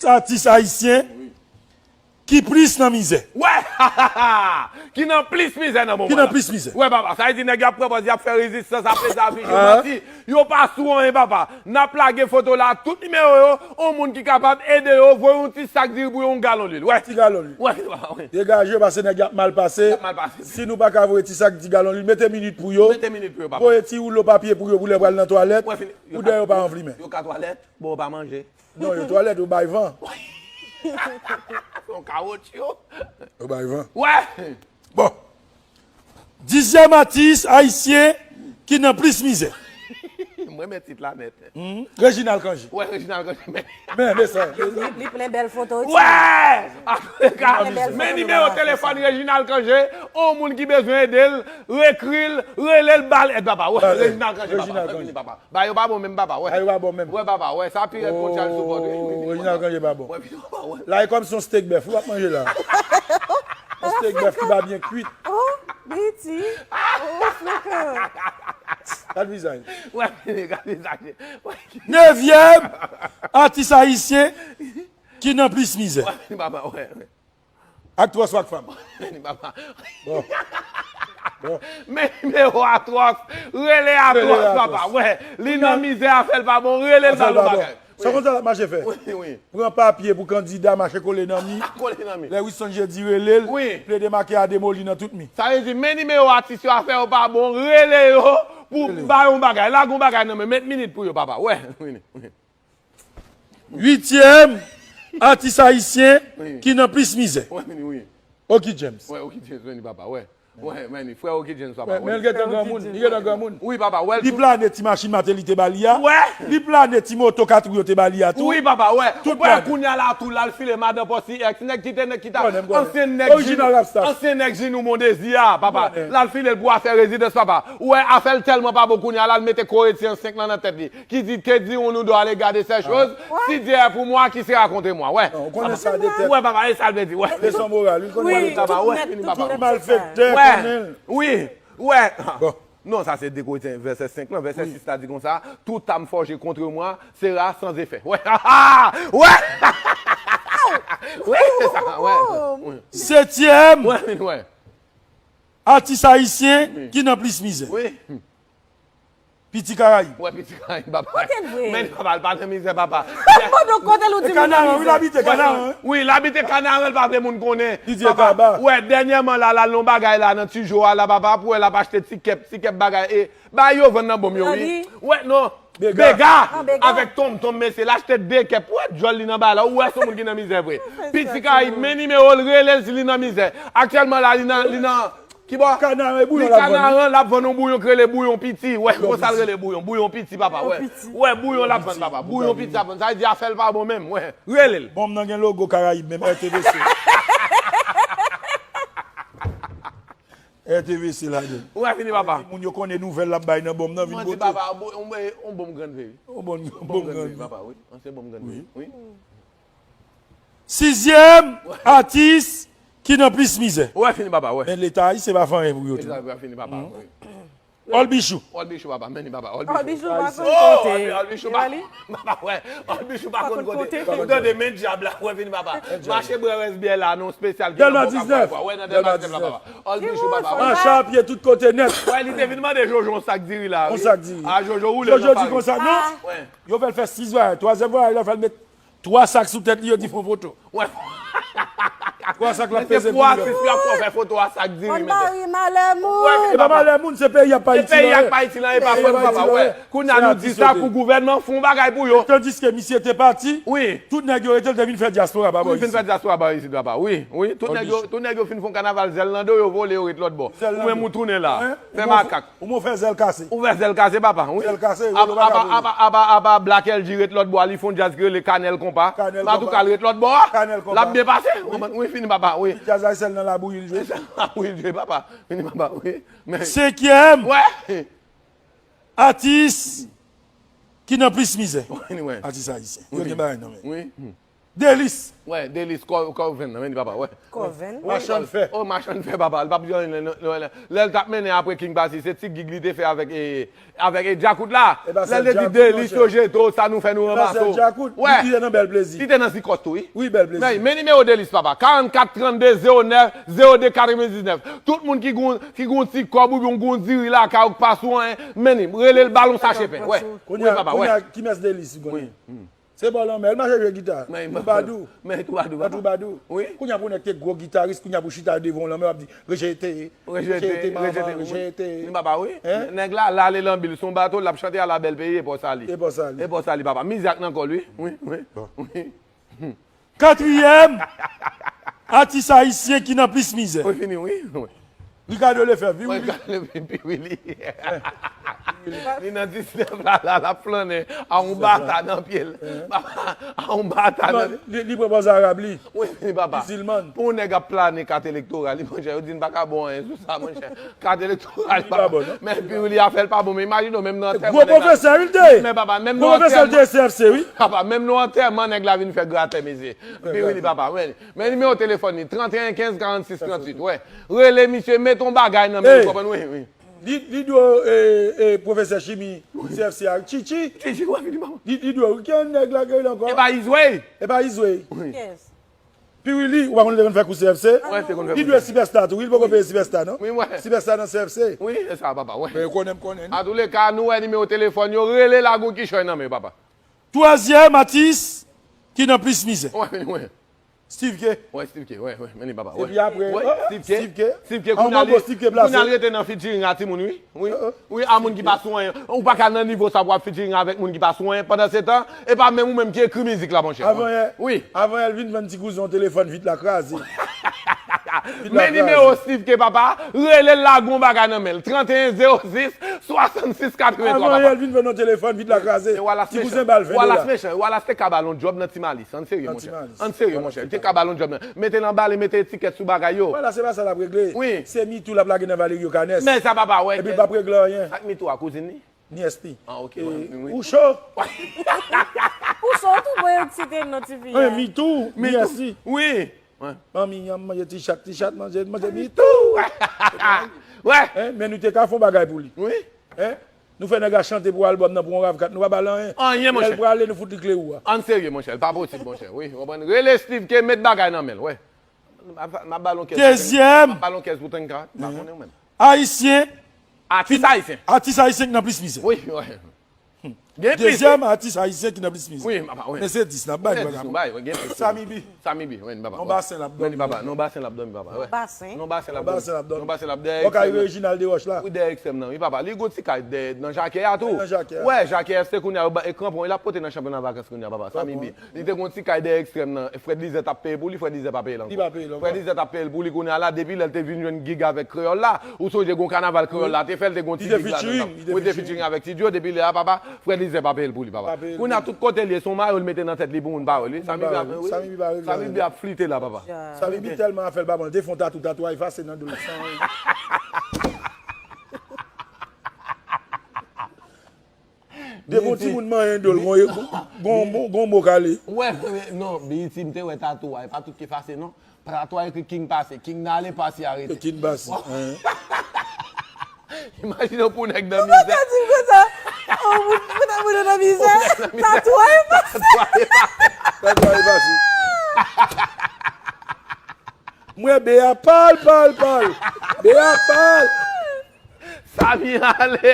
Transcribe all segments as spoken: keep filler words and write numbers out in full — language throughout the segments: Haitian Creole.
Atis ayisyen ki plis nan mizè. Wè! Ki nan plis mizè nan moman la. Ki nan plis mizè. Wè, papa, sa vle di nèg y ap pran pòz, y ap fè rezistans, ap peze afiche, yo manti. Yo pa sou anyen, papa. N ap lage foto la, tout nimewo yo, yon moun ki kapab ede yo, voye yon ti sak diri pou yo, yon galon lwil. Wè. Ti galon lwil. Wè, papa, wè. Degaje, pase nèg y ap mal pase. Y ap mal pase. Si nou pa ka voye ti sak, ti galon lwil, mete minit pou yo. Mete minit pou yo, papa. Voye ti woulo papye pou yo, pou lè pral nan twalèt. Wè, fini. Pou dèyè yo pa anvlimen. Yo ka twalèt, bon, yo pa manje. Non, yo twalèt, yo bay van. Yon kawotchou. Yo bay van. Wè! Bon. Dizyèm atis ayisyen ki nan plis mizè. Mwen renmen tit la nèt. Hmm, Reginald Cangé. Wè, Reginald Cangé, men. Men, men sa. Li, li plen bèl foto, wi. Wè! Antouka, men nimewo telefòn Reginald Cangé, yon moun ki bezwen ede l, ekri l, rele l, ba l èd, papa. Wè, Reginald Cangé, papa. Reginald Cangé. Ba yo pa bon menm, papa, wè. Ba yo pa bon menm. Wè, papa, wè, sa pi rèd kont chay sou pòt, wi. Oh, Reginald Cangé pa bon. Wè, pi papa, wè. La, e kòmsi yon steak bèf, ou ap manje la. Yon steak bèf ki pa byen kwit. Oh, Beti. Oh, Flocon. Gad vizaj. Wè, gad vizaj. Wè. Nevyèm atis ayisyen ki nan plis mizè. Wè, papa, wè, wè. Aktwòs ou ak fanm. Vini, papa. Bon. Bon. Men nimewo aktwòs. Rele aktwòs, papa. Wè, li nan mizè, afè l pa bon. Rele l, ba l yon bagay. Sa konn sa l ap mache fè? Wi, wi. Pran papye pou kandida, mache kole nan mi. Kole nan mi. Lè Winston Jeudy rele l, plede make a demoli nan tout mi. Sa vle di, men nimewo atis yo, afè yo pa bon, rele yo pou ba yo yon bagay. Lage yon bagay nan men, met minit pou yo, papa. Wè, vini, vini. Uityèm atis ayisyen ki nan plis mizè. Wè, vini, wi. Oki James. Wè, Oki James, vini, papa, wè. Wè, men li, frè Oki James, papa, wè. Men l gentan granmoun, li gentan granmoun. Wi, papa, wè. Li plane ti machin Martelly te ba li a. Wè. Li plane ti moto kat wou yo te ba li a tou. Wi, papa, wè. Tout plane. Kounye a la tou, l al file madan Pòsi èks, nèg ki te, nèg ki ta, ansyen nèg Jin, ansyen nèg Jin ou Mondezi a, papa. L al file l pou afè rezidans, papa. Ou wè, afè l tèlman pa bon kounye a la, l mete Koretyen senk lan nan tèt li. Ki di, que dirons-nous de à l'égard de ces choses? Si Dieu est pour moi, qui sera contre moi? Wè. Non, ou konnen sa de tèt. Wè, papa, e sa l vle di, wè. Leson moral, wi, konnen. Wi, papa, wè, vini, papa. Malfektè, konnen l. Wi, wè. Bon. Non, sa se de Koretyen vèsè senk lan. Vèsè sis la di konsa, toute arme forgée contre moi sera sans effet. Wè. Wè. Wi, se sa, wè. Setyèm. Wè, vini, wè. Atis ayisyen ki nan plis mizè. Wi. Piti Karayib. Wè, Piti Karayib, papa. Kote l vre? Men papa, l pa nan mizè, papa. Bon, donk, kote l ou di moun nan mizè? Kanaran, wi, l abite Kanaran, wi. Wi, l abite Kanaran, l pa vle moun konnen. Li di e kaba. Wè, dènyèman la, l al nan bagay la, nan Tijo a la, papa, pou wè l ap achte ti kèp, ti kèp bagay, e, bagay yo vann nan bonm yo, wi. Wè, non. Bega. Bega. Ah, Bega. Avèk tonm, tonm, mesye, l achte de kèp. Wè, djòl li nan bagay la, ou wè se yon moun ki nan mizè vre. Piti Karayib, men nimewo l, rele l si li nan mizè. Aktyèlman la, li nan, li nan, Ki bò? Kanaran, bouyon l ap vann. Li Kanaran, l ap vann yon bouyon k rele bouyon piti. Wè, konsa l rele bouyon. Bouyon piti, papa, wè. Wè, bouyon l ap vann, papa. Bouyon piti l ap vann. Sa vle di afè l pa bon menm, wè. Rele l. Bonm nan gen logo Karayib menm, R T V C. R T V C ladan. Wè, vini, papa. Moun yo konnen nouvèl l ap bay nan bonm nan, vin pote. Mwen di, papa, yon bonm grann vre, wi. Yon bonm, bonm grann vre, papa, wi. Ansyen bonm grann vre, wi. Sizyèm atis ki nan plis mizè. Wè, fini, papa, wè. Men Leta ayisyen pa fè anyen pou yo tou. Leta pa fini, papa, wi. Olbichou. Olbichou, papa, men li, papa. Olbichou pa konn konte. Olbichou pa, papa, wè. Olbichou pa konn konte. Ou tande, men dyab la, wè, fini, papa. Mache bwè rès byè la, non, espesyal ki nan Bòka, wè, nan Dèlma diznèf, papa. Olbichou, papa, wè. Mache a pye tout kote nèt. Wè, li te vin mande Jojo yon sak diri la, wi. Yon sak diri. A, Jojo woule nan fari. Jojo di konsa, non. Wè. Yo fè l fè sis vwayaj, twazyèm vwayaj la, fè l met twa sak sou tèt li, yo di fè yon foto. Wè. Twa sak l ap peze pou li. Mete fwa sis, y ap fè foto a sak diri, mete. Konn mari malè moun. E pa malè moun, se peyi a k pa itil anyen. Se peyi a k pa itil anyen, pa fòt, papa, wè. Kounye a nou di sa pou gouvènman, fè yon bagay pou yo. Tandiske misye te pati, tout nèg yo rete, l te vin fè dyaspora pa bò isit. Wi, vin fè dyaspora pa isit, papa, wi, wi. Tout nèg yo, tout nèg yo fin fè yon kanaval zèl nan do yo, vole, yo ret lòt bò. Ou menm ou tounen la, fè makak. Ou mwen fè zèl kase. Ou fè zèl kase, papa, wi. Zèl kase, yo pa ka voye. Apa, apa, apa, apa Black L G ret lòt bò a, li fè yon djaz ki rele Kanèl Konpa. Kanèl Konpa. Madoukal ret lòt bò a. Kanèl Konpa. L ap byen pase. Wi. Ou konprann? Wi, fini, papa, wi. Djaz la, sèl nan labou li jwe. Sèl nan labou li jwe, papa. Fini, papa, wi. Men senkiyèm, wè, atis ki nan plis mizè. Wi, wi. Atis ayisyen. Yo gen bagay nan men. Wi. Delis. Wè, Delis, Kò- Kòvenn nan, men li papa, wè. Kòvenn. Machann fè. Oh, machann fè, papa. Li pap jwenn lè, lè, lè, lè l t ap mennen apre King Bassi, se ti gig li te fè avèk, e, avèk, e, Djakout la. E pa Lè l sèl te di Djakout, Delis, monchè. yo jete w, sa nou fè nou E pa ranmase sèl w. Djakout. Wè. Li te nan bèl plezi. Li te nan zikòt tou, wi. Wi, bèl plezi. Men, men nimewo Delis, papa. Karannkat trannde zewo nèf zewo de katrevendiznèf. Tout moun ki gon, ki gon ti kòb oubyen gon diri lakay ou k pa sou anyen, men li, rele l balon sache pen. Wè. Kounye Wè, a, papa, kounye wè. A, ki mès Delis ou konnen? Se bò lanmè, l mache jwe gita. Men, Nan Badou. Men, Twoubadou, Nan papa. Twoubadou. Wi. Kounye a pou nèg te gwo gitaris, kounye a pou chita devan w lanmè, w ap di, rejete, Rejete, rejete, manman, rejete, rejete. Wi, papa, wi. Hein? Nèg la, l ale lanbil, se yon bato, l ap chante a la bèl peyi, e pa w sa li. E pa w sa li. E pa w sa li, papa. Mizè ak nan kò l, wi. Wi, wi. Wi. Katriyèm atis ayisyen ki nan plis mizè. Wi, fini, wi. Wi. Ricardo Lefebvre, wi, Mwen wi. Gade Piwili. Li nan disnèf la, la, l ap flannen. A yon bata nan pye l. A yon bata nan Non, li, li pran bòz arab, li. Wi, fini, papa. Mizilman. Pou yon nèg ap plane kat elektoral, li, monchè, yo di n pa ka bon anyen sou sa, monchè. Kat elektoral, Li pa bon, non. Men Piwili a fè l pa bon, men imajine w, menm nan antèman. Gwo pwofesè, wi, l te ye. Men papa, menm Gwo nan pwofesè, l te antèman. ye C F C, wi. Papa, menm nan antèman, nèg la vin fè gratè, mesye. Piwili, papa, men. Men nimewo telefòn li, trannteyen kenz karannsis tranntuit, wè. Rele misye, mete yon bagay nan men, Hey. Ou konprann, wi, wi. Li, li dwe, e, e, pwofesè chimi, C F C a, Chichi. Chichi, wè, fini, papa. Li, li dwe, ki yon nèg la ke li ankò? E pa Izwey. E pa Izwey. Yes. Piwili, ou pa konn li te konn fè kou C F C? Wè, te konn fè Li dwe Sibèsta tou, wi, li poko peye Sibèsta, non? Wi, wè. Sibèsta nan C F C. Wi, e sa, papa, wè. Men konnen m konnen. An tou le ka, nou wè nimewo telefòn yo, rele la gon kichòy nan men, papa. Twazyèm atis ki nan plis mizè. Wè, fini, wè. Steve K. Wè, Steve K, wè, wè, men li, papa, wè. Epi apre, Wè, oh, Steve K. Steve K. Steve K, An kounye a li, mango Steve K plase. Kounye a li rete nan featuring a timoun, wi. Wi, wi, a moun ki pa sou anyen. Ou pa ka nan nivo sa pou ap featuring avèk moun ki pa sou anyen. Pandan se tan, e pa menm ou menm ki ekri mizik la, monchè. Avanyè, Wi. Avanyè l vin vann ti kouzen yon telefòn vit la kraze. Men nimewo Steve K, papa, rele l, la gon bagay nan men l. Trannteyen zewo sis swasannsis katrevenntwa, Avanyè papa. L vin vann yon telefòn vit la kraze. E Wallace Ti kouzen mechan. bal ven dola. Wallace mechan. Wallace te ka ba l yon djob nan Ti Malis. Ann serye, monchè. Ann serye, monchè. Li te ka ba l yon djob nan. Mete l anba, li mete etikèt sou bagay yo. Wallace se pa sa l ap regle. Wi. Se mitou l ap lage nan Valerio Canes. Men sa papa wè. Epi l p ap regle anyen. Ak mitou a kouzin li? Ni S P. Ah, ok. E, Wi, wi. Ou cho? Ou cho tou, bon, yo ti te nan ti fi Anyen a. mitou, ni S P. Wi. Wè. Manmi, an manje ti chat, ti chat, manje, manje mitou. Wè. Hein? Men nou te ka fè yon bagay pou li. Wi. Hein? Nou fè nèg la chante pou albòm nan, pou yon ravkat, nou pa ba l anyen. Anyen, monchè. Lè l prale, nou fout li kle ou a. Ann serye, monchè. L pa posib, monchè. Wi, w konprann? Rele Steve K, met bagay nan men l, wè. M ap, m ap ba l yon kèz. Dezyèm. M ap ba l yon kèz pou tanka. M pa konnen ou menm. Ayisyen, Atis ayisyen. Atis ayisyen ki nan plis mizè. Wi, wè. Gen plis. Dezyèm atis ayisyen ki nan plis mizè. Wi, m ap, wè. Men se dis, n ap bay Men bagay. dis nou bay, wè, gen plis. Sami B. Sami B, wi, papa. Non basen l ap dòmi. Papa, non basen l ap dòmi, papa. Wè. Basen. Non basen l ap Non basen l dòmi. ap dòmi. Non basen l ap dòmi. Bò kay Reginald Desroches la. Wi, dèyè ekstrèm nan, wi, papa. Li gon ti kay dèyè nan Jakè a tou. Nan Jakè a. Wè, Jakè a se kounye a, yo ba- e kranpon, l ap pote nan chanpyona vakans kounye a, papa. Sami B. Li te gon ti kay dèyè ekstrèm nan. Frèd Lizè t ap peye pou li, Frèd Lizè pa peye l ankò. Li pa peye l ankò. Frèd Lizè t ap peye l pou li kounye a la, depi lè l te vin jwenn gig avèk Kreyòl la, ou sonje gon kanaval Kreyòl la te fè, l te gon ti Li te gig ladan l. featuring, li te Wi, te featuring. Featuring avèk Ti Djo, depi lè a, papa, Frèd Lizè pa peye l pou li, papa. Pa peye l Kounye a pou li. Tout kote l ye, se yon mayo l mete nan tèt li pou moun pa wè l, wi. Sami B ap, wi. Sami B pa regle Sami B anyen. Ap flite la, papa. Sami B tèlman afè l pa bon, l te fè yon tatou, tatouay efase nan do l. San anyen. Depi yon timoun manyen do l, gon, gon, gon, gon mo kale. Wè, non, B E T, m te wè tatou a, e pa tout ki efase, non. Tatou a ekri King pase, King nan ale, pase a rete. King pase. Hein. Imajine w pou nèg nan Mwen mizè. te di l konsa. Oh, moun, moun, moun nan mizè. Tatouay pase. Tatouay efase. Mwen B A pal, pal, pal. B A pal. Sami ale,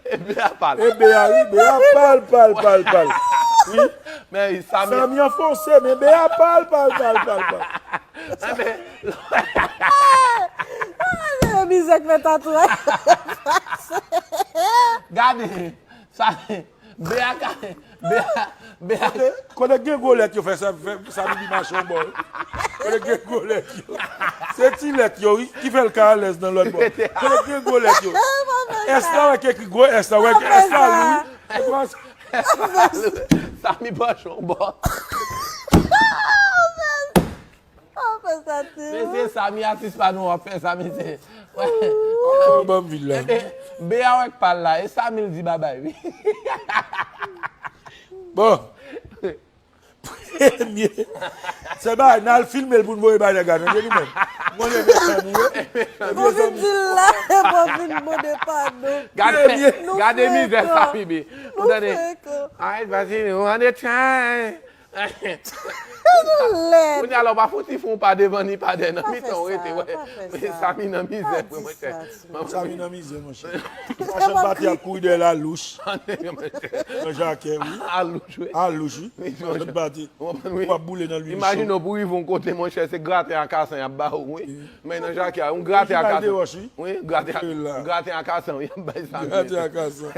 e B A pal. E B A, wi, B A pal, pal, pal, pal. Wi. Men Sami. Sami anfonse, men B A pal, pal, pal, pal, pal. Enben, Mizè k fè tatouay. Gade, Sami, B A ka, B A, B A. Kote gen gwo lèt yo fè sa, fè Sami B mache yon bò. Kote gen gwo lèt yo. Se ti lèt yo, wi, ki fè l ka alèz nan lòt bò. Kote gen gwo lèt yo. Èsta wè ki ekri gwo èsta, wè èsta lou, wi. Se kòman Sami panch yon bò. Ou fè sa tou. Mesye, Sami atis pa nou w ap fè sa, mesye. Oh, ban m vin la. Be a wè k pal la, e Sami l di babay, wi. Bon. Premye. Se bagay, n al filme l pou n voye bay nèg la, tande nou menm. M konnen mechan nou ye. Bon vin di l la, bon vin mande padon. Gade, Nou gade mizè frekan. Samy, bi. Ou Nou tande? Frekan. Alright, vas-y, one at a time. Nou lèd. Kounye a la, w pa fouti fè yon pa devan ni pa dèyè nan Pa mitan, w fè rete, sa, wè. Pa fè Men sa. Samy nan mizè, Pa vre, di mwen chè. Sa, Samy. Samy nan mizè, monchè. Machann pati ap kouri dèyè l a louch. Nan Jakè, wi. A louch, wi. A louch, wi. Wi, Machann pati. Ou konprann, wi. W ap boule nan lwil cho. Imajine w pou rive yon kote, monchè, se graten a kasan y ap ba ou, wi. Men nan Jakè, yon graten a Imajine kasan. wòch, wi. Wi, graten Wi, la. a, graten a kasan, y ap bay sa. Graten a kasan.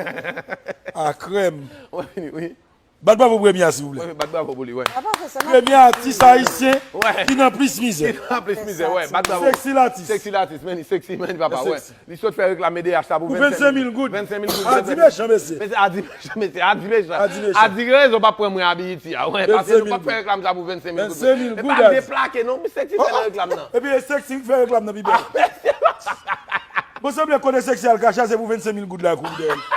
A krèm. Wi, wi. Bat bravo pou Premye a, silvouplè. Wi, bat bravo pou li, wi. Apa fè sa? Premye atis ayisyen Wi. ki nan plis mizè. Ki nan plis mizè, wi. Bat bravo. Seksi latis. Seksi latis, men li seksi, men li papa, wi. Seksi. Li sot fè reklame D H la pou Pou vennsenk mil goud. Vennsenk mil goud. A di mechan, mesye. Mesye, a di mechan, mesye, a di mechan. A di mechan. A di rezon pa pran mwen Abiti a, wi. Pase nou pa fè reklam sa pou vennsenk mil goud. Vennsenk mil E goud, pa a di. Deplake, non, seksi fè nan reklam nan. Epi e seksi ki fè reklam nan pi bèl. Bon, sanble konnen seksi al kache a, se pou vennsenk mil goud la kouri dèyè l.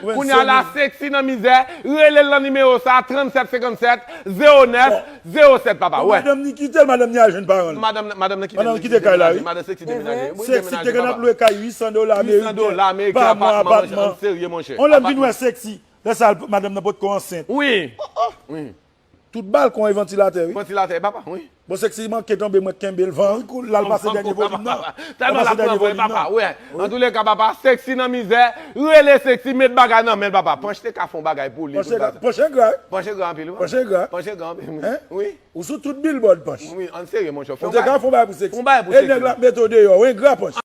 Kounye a la, seksi nan mizè, rele l nan nimewo sa, trannsèt senkannsèt, zewo nèf, zewo sèt, papa, Bon, wè. Madanm ni kite l, madanm ni al jwenn paran l. Madanm, madanm nan kite Madanm kite kay la, wi. Madanm seksi demenaje. Wi, Seksi te demenaje, gen ap papa. lwe kay uit san dola uit san dola ameriken ameriken, pa mwa, apatman, apatman. Serye, monchè. On lè m vin Apatman. Wè seksi. Lè sa, madanm nan potko ansent. Wi. Wi. Tout balkon e vantilatè, wi. Vantilatè, papa, wi. Bon, seksi manke tonbe, mwen kenbe l, van an koul, l al pase dènye volim nan. L al Tèlman l pase ap pran dènye vre, volim nan. papa, wè. An tou le ka, papa, seksi nan mizè, rele seksi, met bagay nan men l, papa. Panch te ka fè yon bagay pou li. Panch te ka, Panch engra, wi. Panch engra anpil, wi. Panch engra. Panch engra anpil, wi. Hein? Wi. Ou sou tout billboard, Panch. Wi, an serye, monchè. Ou te ka fè yon bagay pou seksi. Fè yon bagay pou E seksi. Nèg la mete w deyò, ou engra, Panch.